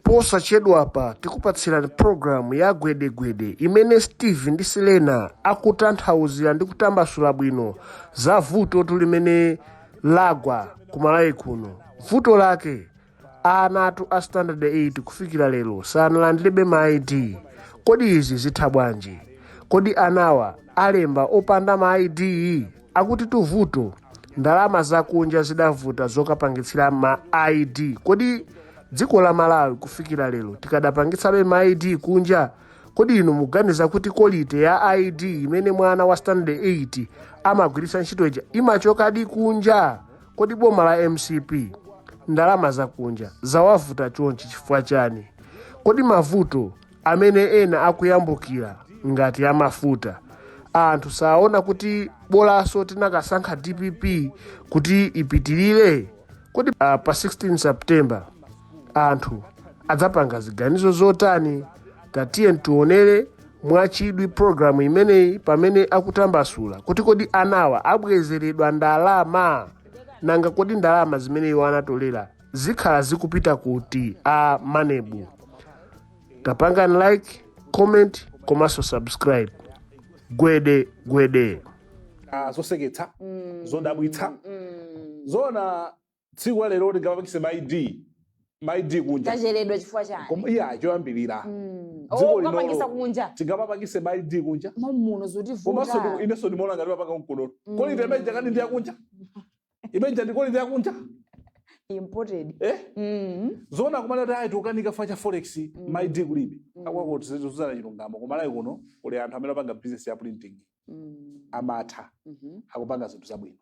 Posachedwapa tikupatsirani programu ya Gwedegwede imene Steve ndi Selena akutanthauzira ndi kutambasula bwino za vuto limene lagwa ku Malawi kuno. Vuto lake, ana athu a standard 8 kufikira lero sanalandirebe ma ID. Kodi izi zitha bwanji? Kodi anawa alemba opanda ma ID? Akuti tuvuto ndalama zakunja zidavuta zokapangitsira ma ID. Kodi dziko la Malawi kufikira lero tikadapangitsabe ma ID kunja? Kodi inu muganiza kuti quality ya ID imene mwana wa standard 8 amagwiritsa ntchito ija imachokadi kunja? Kodi boma la MCP ndalama zakunja zawavuta chonchi chifukwa chani? Kodi mavuto amene ena akuyambukira ngati amafuta, anthu saona kuti bolanso tinakasankha DPP kuti ipitirire? Kodi pa 16 September anthu adzapanga ziganizo zotani? Tatiye tionere mwachidwi programu imeneyi pamene akutambasula kuti kodi anawa abwezeredwa ndalama? Nanga kodi ndalama zimene iwo anatolera zikhala zikupita kuti a MANEB? Tapangani like, comment komanso subscribe. Gwede gwede. Zoseketsa, zodabwitsa. Zona tsiku la lero tingapangise ma ID kunja? Tacheredwa chifukwa chani? Koma iya, choyambirira, dziko Oh, ukapangisa linolo kunja. Tingapapangise ma ID kunja? Muno Komanso zotivuta. Inenso ndimaona ngati mapanga mkono. Quality imene jakani ndi yakunja, imene ndi quality yakunja. Imported. Eh? Zona kumana kuti ayi, tikukanika fa cha forex, ma ID kulibe. Akwako tizana chilungamo, kumalawi kuno kuli anthu amene apanga business ya printing, amatha, akupanga zinthu zabwino,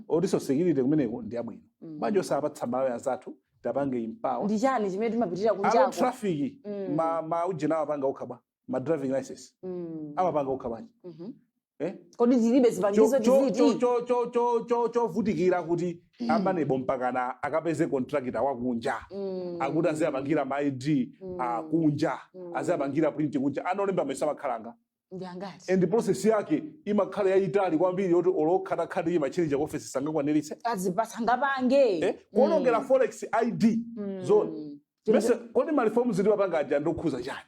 otinso security kumeneko ndi yabwino. Bwanji osapatsa Malawi anzathu, tapange empower? Ndi chani chimene timapitira Alo kunjako? traffic, ma ujena amapanga okha bwa, ma driving license amapanga okha bwanji? Eh? Kodi tilibe zipangizo? Tiziti Chovutikira kuti a MANEB mpakana akapeze contractor wakunja, akuti aziyapangira ma ID akunja, aziyapangira print kunja, anolemba mayeso amakhalanga Ndi angati? And process yake imakhala yayitali kwambiri, yoti olokhatakhala imachinja ku office sangakwaniritse. Azipasa ngapange. Eh? Kuonongera forex, ID zone. Mese kodi ma reforms ndimapanga aja ndokhuza chani?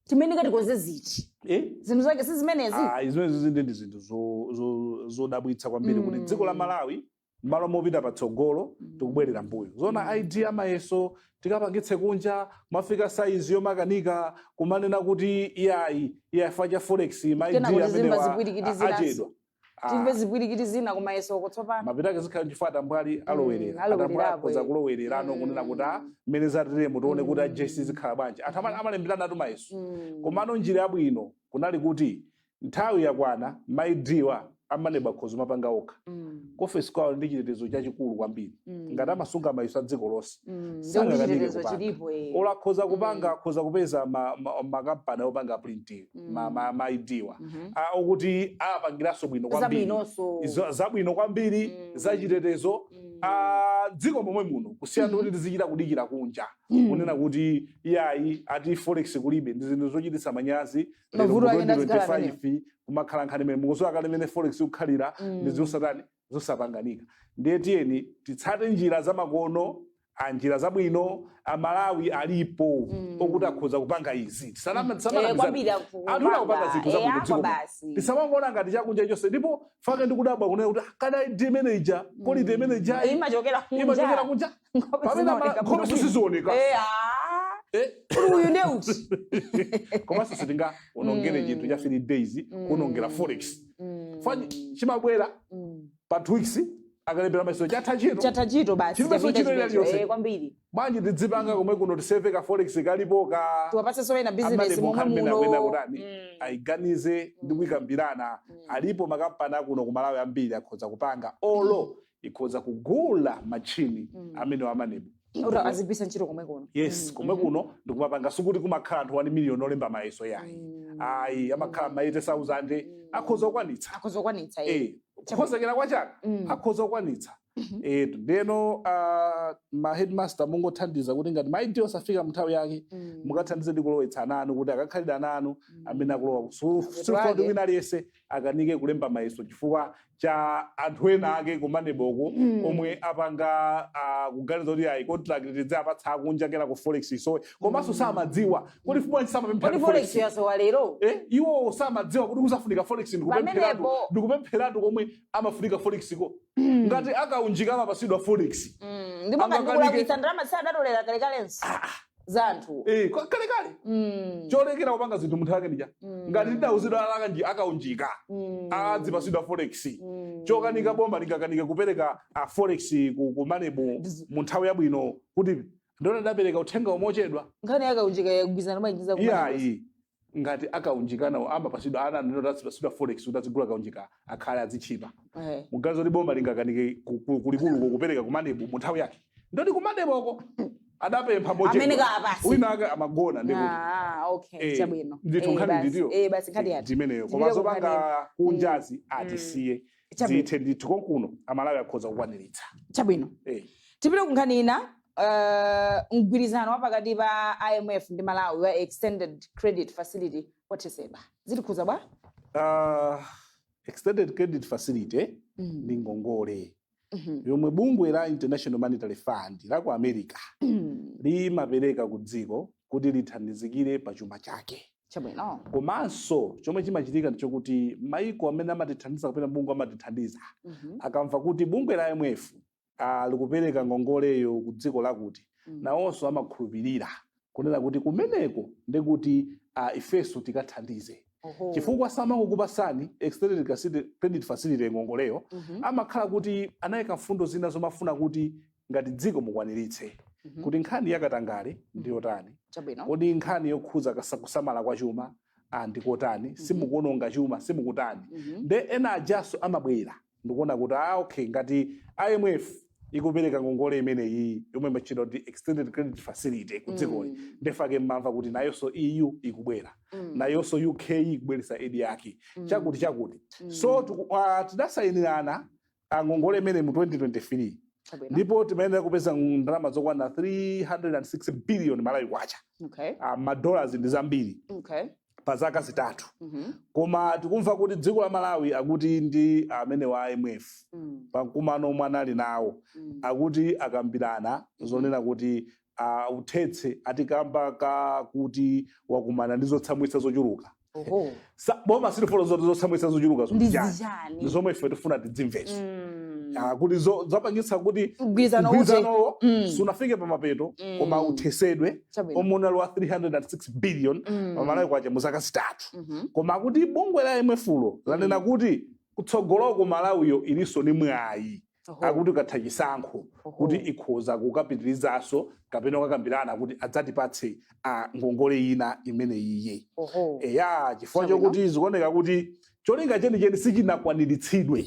Timene katikonze ziti? Eh? Zinthu zake si zimenezi. Ah, izimene zindi ndi zinthu zodabwitsa kwambiri kuti dziko la Malawi malo mopita patsogolo tikubwerera mbuyo. Zona ID amayeso tikapangitse kunja, mwafika saizi yomakanika kumanena kuti iyayi, iyafa cha forex, ma ID Kena kuti amene zimba zipwirikiti zinaso. achedwa. Ah, Timve zipwirikiti zina kumayeso tsopano. Mapitake zikhala chifukwa atambwali alowerera. Alowererapo, Atambwali akhoza kulowerera ano, kunena kuti ah, mmene zateremo tione kuti a JC zikhala bwanji. Anthu amalembirana atu mayeso. Komano njira yabwino kunali kuti nthawi yakwana, ma ID wa a MANEB akhoza mapanga okha. Kofesi kwawo ndi chitetezo chachikulu kwambiri. Ngati amasunga mayeso a dziko lonse, Ndikuti sangakanike chitetezo kupanga. chilipo, eh. Olo akhoza kupanga, akhoza kupeza makampani opanga printing ma ID wa, okuti apangiranso bwino kwambiri. Zabwinonso. Zabwino kwambiri, zachitetezo, dziko momwe muno, kusiyana kuti tizichita kudikira kunja, kunena kuti iyayi, ati forex kulibe. Ndi zinthu zochititsa manyazi. Lero Mavuto mu ake ndazikhala. 2025 kumakhala nkhani imene mukuzowa kale imene forex ikukhalira, ndi zosatani, zosapanganika. Ndiye tiyeni titsate njira zamakono, a njira zabwino. Amalawi alipo okuti akhoza kupanga izi. Kwambiri. Anthu akupanga zinthu zabwino dziko muno. Basi. Tisamangoona ngati chakunja chonse. Ndipo fake ndikudabwa kunena kuti ah, kana ID manager, quality manager imachokera kunja. Imachokera kunja. Nkhope Pamene zimaoneka nkhope bwino. sizioneka. Ah. Eh? Kuti uyu ndiye uti? Komanso sitingaonongere chinthu cha 3 days kuonongera forex. Fani chimabwera pa 2 weeks, akalembera mayeso chatha ntchito. Chatha ntchito basi. Chilibenso chapita ntchito chimenecho. iliyonse. Kwambiri. Bwanji tidzipanga komwe kuno, tiseve ka forex kalipoka? Tiwapatsenso ena business Amane momwe nkhani imene muno. akuyenda kutani, ayiganize ndi kuyikambirana. Alipo makampani akuno ku Malawi ambiri akhoza kupanga, olo ikhoza kugula machini amene a MANEB Kuti azigwisa ntchito komwe kuno. Yes, komwe kuno ndikumapanga. Sikuti kumakhala anthu 1 million olemba mayeso, yayi, ayi, amakhala ma 80,000, akhoza kukwanitsa. Akhoza kukwanitsa, eh. Eh, kukonzekera kwa chaka akhoza kukwanitsa. Ndeno ma headmaster mungothandiza kuti ngati ma ID osafika mnthawi yake, mukathandize ndi kulowetsa ana anu kuti akakhalire ana anu amene akulowa. Sifuna kuti ake. wina aliyense akanike kulemba mayeso chifukwa cha anthu ena ake ku MANEB-ko omwe apanga kuganiza kuti ayi, contract tidzapatsa akunja, kena ku forex isowe. Komanso samadziwa kuti bwanji samapemphera Kodi forex yasowa lero? Iwo samadziwa kuti kusafunika forex ndikupempheratu. Pamenepo. Ndikupempheratu komwe amafunika forex ko. Ngati akaunjika amapasidwa forex. Ndipo ngati Angakanike- ndikulakwitsa, ndalama sadatolera kalekalenso za anthu. Kalekale cholekera kupanga zinthu munthu ake ndija ngati tidauzidwa akaunjika adzipasidwa forex, chokanika boma lingakanike kupereka a forex ku MANEB mu nthawi yabwino, kuti ndona ndapereka uthenga umochedwa. Nkhani yakaunjika yagwizana bwanji za Iyayi, ngati akaunjikanawo amapasidwa, ana ndino azipasidwa forex kuti azigula kaunjika, akhale azitchipa. Muganizo kuti boma lingakanike kulikuluko kupereka ku MANEB mu nthawi yake, ndoti ku MANEB-oko adapempha mochedwa. Amene kaapasi. Wina ake amagona ndikuti Ah, okay. Chabwino. Ndithu, nkhani basi. nditiyo. Basi, nkhani yathu. Ndimeneyo. Tipite Koma ku zopanga kunjazi atisiye. Chabwino. Zithe ndithu konkuno, Amalawi akhoza kukwaniritsa. Chabwino. Tipite ku nkhani ina. Mgwirizano wa pakati pa IMF ndi Malawi wa extended credit facility wathesedwa. Zitikhuza bwa? Extended credit facility ndi ngongole yomwe bungwe la International Monetary Fund la ku America limapereka ku dziko kuti lithandizikire pa chuma chake. Komanso chomwe chimachitika ndichokuti maiko amene amatithandiza kapena bungwe amatithandiza akamva kuti bungwe la IMF likupereka ngongoleyo ku dziko lakuti, nawonso amakhulupirira kunena kuti kumeneko ndikuti ifenso tikathandize, chifukwa samangokupasani extended credit facility ngongoleyo, amakhala kuti anayika mfundo zina zomafuna kuti ngati dziko mukwaniritse, kuti nkhani yakatangale ndiyotani, kodi nkhani yokhuza kusamala kwa chuma ndikotani, simukuononga chuma, simukutani. Nde ena ajaso amabwera ndikuona kuti okay, ngati IMF ikupereka ngongole imeneyi yomwe imachitidwa kuti extended credit facility ku dzikoli, ndefake mmamva kuti nayonso EU ikubwera, nayonso UK ikubweretsa aid yake, chakuti chakuti. So tidasayinirana ngongole imene mu 2023, ndipo timayenera kupeza ndalama zokwana 306 billion Malawi kwacha, madollars ndi zambiri, pa zaka 3. Koma tikumva kuti dziko la Malawi akuti ndi amene wa IMF pamkumano omwe anali nawo, akuti akambirana zonena kuti uthetse, atikamba ka kuti wakumana ndi zotsamwitsa zochuluka. Boma silifuna zoti zotsamwitsa zochuluka Ndi zojani zijani? Zomwe ife tifuna tidzimvezo. Kuti zapangitsa kuti mgwirizano ute mgwirizanowo sunafike pamapeto, koma uthesedwe, omwe unali wa 306 billion pamalawi kwacha mu zaka 3. Koma kuti bungwe la IMF lo lanena kuti kutsogoloko Malawiyo ilinso ni mwayi, akuti ukatha chisankho, kuti ikhoza kukapitirizanso kapena kukakambirana kuti adzatipatse ngongole ina imene iye. Eya, chifukwa chokuti zikuoneka kuti cholinga chenicheni sichinakwaniritsidwe.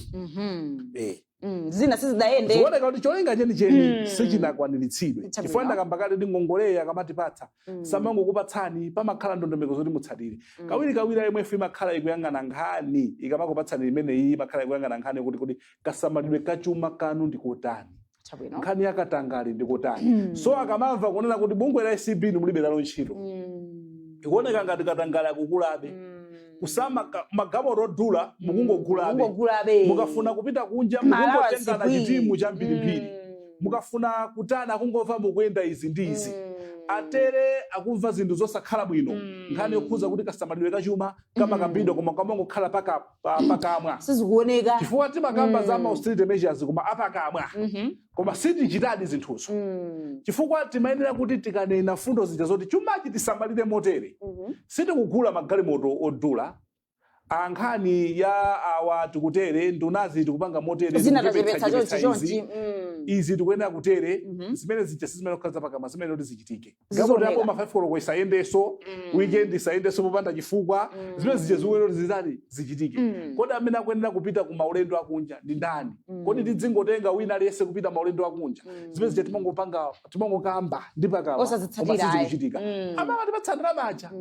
Zina sizidayende. Zikuoneka kuti cholinga chenicheni sichinakwaniritsidwe, chifukwa ndakamba kale ndi ngongoleyo akamatipatsa, samangokupatsani, pamakhala ndondomeko zoti mutsatire. Kawiri kawiri IMF imakhala ikuyang'ana nkhani ikamakupatsani imeneyi, imakhala ikuyang'ana nkhani kuti kasamalidwe kachuma kanu ndikotani, nkhani yakatangale ndikotani. So akamamva kunena kuti bungwe la ACB mulibe nalo ntchito, ikuoneka ngati katangale akukulabe, kusama magalimoto odula mukungogulabe, mukungogulabe, mukafuna kupita kunja Malawa mukungotengana zikwi. chitimu chambirimbiri, mukafuna kutana akungomva mukuyenda izi ndi izi, atere akumva zinthu zosakhala bwino. Nkhani yokhuza kuti kasamalidwe kachuma kamakambidwa, koma kamangokhala pakamwa. Sizikuoneka. Chifukwa timakamba za ma austerity measures koma apakamwa, koma sitichitadi zinthuzo, chifukwa timayenera kuti tikanena fundo zija zoti chumachi tisamalire motere, sitikugula magalimoto odula, ankhani ya awa tikutere, ndunazi tikupanga motere, zina tikuchepetsa tachepetsa chepetsa chonchi izi, chonchi. Izi tikuyenera kutere, zimene zija sizimene kukhala zapakamwa, zimene kuti zichitike. Zizioneka. Galimoto yaboma 5 koloko isayendenso, weekend isayendenso popanda chifukwa, zimene zija zikuyenera kuti zitani, zichitike. Kodi amene akuyenera kupita ku maulendo akunja ndi ndani? Kodi tidzingotenga wina aliyense kupita maulendo akunja? Zimene zija timangopanga, timangokamba ndi pakamwa, Osazitsatira, koma ayi. sizikuchitika. Amakatipatsa ndalama aja,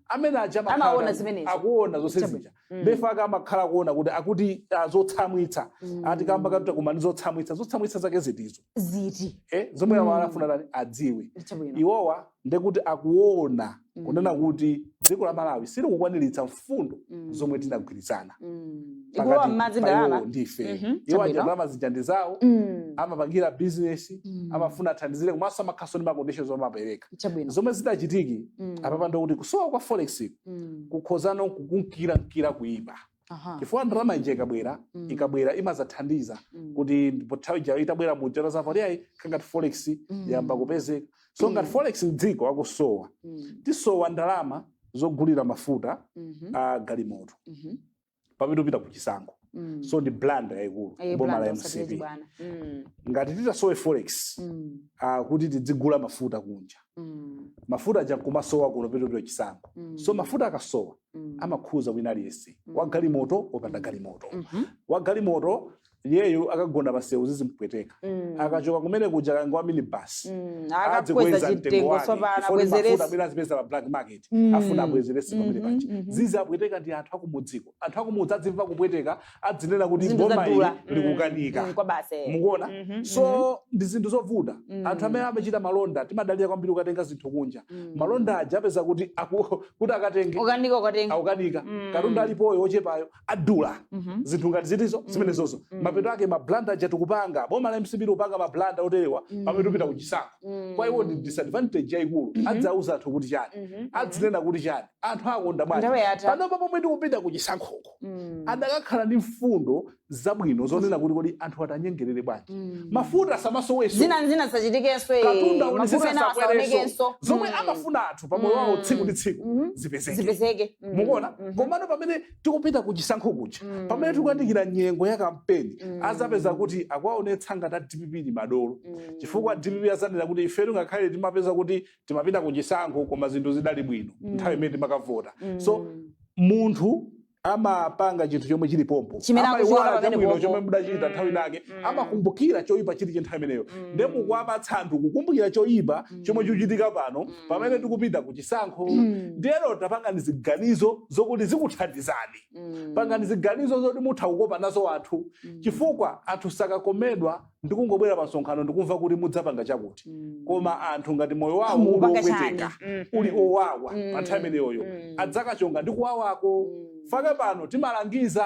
amene aja Amaona amakhala zimenezo. akuona zonse Chabwino. zija. Ndefaka amakhala kuona kuti akuti zotsamwitsa, ati kamba katuta kumani zotsamwitsa, zotsamwitsa zake zitizo? Ziti? Zomwe afuna tani adziwe. Chabwino. Iwowa ndekuti akuona kunena kuti dziko la Malawi silikukwaniritsa mfundo zomwe tinagwirizana. Ikulowa Pakati m'madzi pa ndalama. iwowo ndi ife. Iwo aja ndalama zija ndi zawo, amapangira bizinesi, amafuna athandizire, komanso amakhaso ndi ma conditions omwe amapereka. Zomwe zidachitiki apapa ndikuti kusowa kwa forex kukhozano kukunkira nkira kuipa, chifukwa ndalama ija ikabwera, ikabwera imazathandiza kuti ndipo nthawi ija itabwera muja tazamva ayi kangati forex yamba kupezeka. So ngati forex mdziko akusowa, tisowa ndalama zogulira mafuta a galimoto pamene tupita ku chisankho. So ndi blunder yayikulu boma la blunder osati MCP. chibwana. Ngati titasowe forex kuti tidzigula mafuta kunja, mafuta aja nkumasowa kuno petupita chisankho. So mafuta akasowa, amakhuza wina aliyense, wa galimoto, wopanda galimoto. Wa galimoto yeyo akagona pasewu zizimpweteka. Akachoka kumene kuja kango wa minibus, akakweza adzikweza mtengo chitengo wake tsopano chifukwa mafuta abwezerese. amene azipeza pa black market afuna abwezerese pamene paja. Zizi apweteka ndi anthu akumudziko. Anthu akumudzi adzimva kupweteka, adzinena kuti Zinthu boma ili zadula. likukanika. Kwa basi. Mukuona? So ndi zinthu zovuta. Anthu amene amachita malonda, timadalira kwambiri kukatenga zinthu kunja. Malonda aja apeza kuti kuti akatenge ukanika ukatenga akukanika. Katundu alipoyo ochepayo adula. Zinthu ngati zitizo zimenezozo, mapeto ake ma blunder aja tikupanga, boma la MCP likupanga ma blunder oterewa pamene tupita kuchisankho. Kwa iwo ndi disadvantage yayikulu. Adzauza anthu kuti chani? Adzinena kuti chani? Anthu akonda bwanji? Nthawi yatha. Panopa pomwe tikupita kuchisankhoko, adakakhala ndi mfundo zabwino zonena kuti kodi anthu atanyengerere bwanji, mafuta asamasoweso, zina zina zisachitikenso, katundu mafuta aonesesa ena asakwereso, asaonekenso, zomwe amafuna anthu pamoyo wawo tsiku ndi tsiku zipezeke. Zipezeke. Mukuona? Komano pamene tikupita kuchisankho kuja, pamene tikuyandikira nyengo ya kampeni, azapeza kuti akuwaonetsa ngati a DPP ni madolo, chifukwa DPP azanena kuti ifetu ngakhale timapeza kuti timapita kuchisankho, koma zinthu zidali bwino nthawi imene timakavota. So munthu amapanga chinthu chomwe chili pompo, Chimene akuchiona amayiwala pamene chabwino popo. chomwe mudachita nthawi inake, amakumbukira choyipa chili nthawi imeneyo. Nde mukuwapatsa anthu kukumbukira choyipa chomwe chikuchitika pano pamene tikupita kuchisankho. Ndiyero tapangani ziganizo zokuti zikuthandizani. Pangani ziganizo zoti mutha kukopa nazo anthu, chifukwa anthu sakakomedwa ndi kungobwera pa msonkhano ndikumva kuti mudzapanga chakuti, koma anthu ngati moyo wawo uli Mukupanga opweteka, chani? Uli owawa pa nthawi imeneyoyo, adzakachonga ndi kuwawako. Faka pano timalangiza,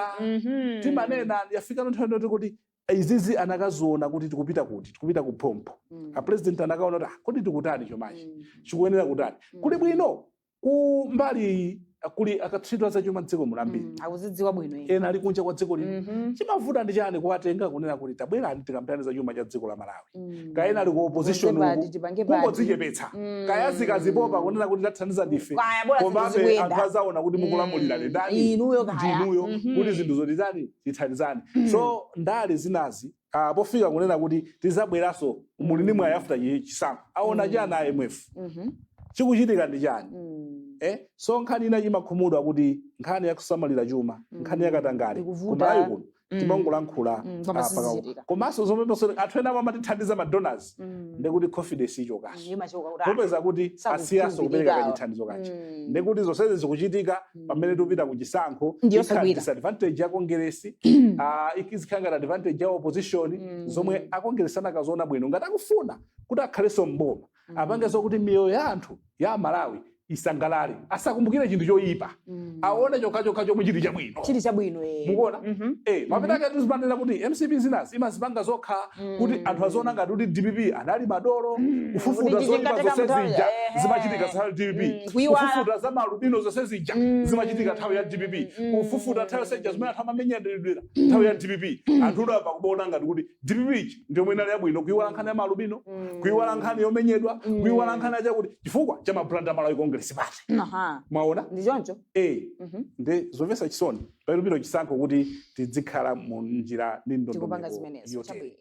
timanena, yafika nthawi yoti kuti izizi anakaziona kuti tikupita kuti, tikupita ku phompho. A president anakaona kuti, ah, kodi tikutani? Chomachi chikuyenera kutani? Kuli bwino ku mbali kuli akatswiri azachuma mdziko muno ambiri. Akuzidziwa bwino ine. Ena ali kunja kwa dziko lino. Chimavuta ndi chani kuwatenga kunena kuti tabwerani tikambirane za chuma cha dziko la Malawi? Kaya ali ku opposition Konse pati, uku, tipange pati. kungodzichepetsa, kaya zikazipopa kunena kuti tathandiza ndife, Kaya bola zinthu komabe zikuyenda. anthu azaona kuti mukulamulira ndi ndani? Inuyo kaya. Ndinuyo, kuti zinthu zotitani tithandizane. So ndale zinazi, pofika kunena kuti tizabweranso muli ndi mwayi after chisankho, aona chani IMF? Chikuchitika ndi chani? So nkhani ina imakhumudwa kuti nkhani yakusamalira chuma, nkhani yakatangale Ikuvuta. kumalawi kuno timangolankhula Koma sizichitika. Komanso zomwe anthu ena amatithandiza, ma donors, ndekuti confidence ichokaso. Imachoka kuti Popeza kuti asiyaso kupereka kachithandizo kacha, ndekuti zonsezi zikuchitika pamene tikupita ku chisankho. Ndiyo Ikhala sagwira. disadvantage ya Kongeresi, ikizikhala ngati advantage ya opposition. Zomwe akongeresi anakaziona bwino, ngati akufuna kuti akhalenso mboma, apange zokuti miyoyo ya anthu ya Malawi isangalale, asakumbukire chinthu choyipa, aone chokhachokha chomwe chili chabwino. Chili chabwino, eh. Mukuona? Mapita ake tizipanena kuti MCP zinazi imazipanga zokha kuti anthu aziona ngati kuti DPP anali madolo. Kufufuta Kuti zoyipa chichingateka zonse mnthawi, zija zimachitika nthawi ya DPP. Kuyiwala. Kufufuta za malubino zonse zija zimachitika nthawi ya DPP. Kufufuta nthawi yonse ija zimene anthu amamenyedwera nthawi ya DPP, anthu udapa kumaona ngati kuti DPP ichi ndiyo inali yabwino, kuiwala nkhani ya malubino, kuiwala nkhani yomenyedwa, kuiwala nkhani yachakuti, chifukwa cha ma blunder Malawi Congress Party. Mwaona? Ndi choncho. Ndi zomvetsa chisoni pamene chisankho kuti tizikhala mu njira ndi Tikupanga ndondomeko zimenezo. yotere. Chabwino.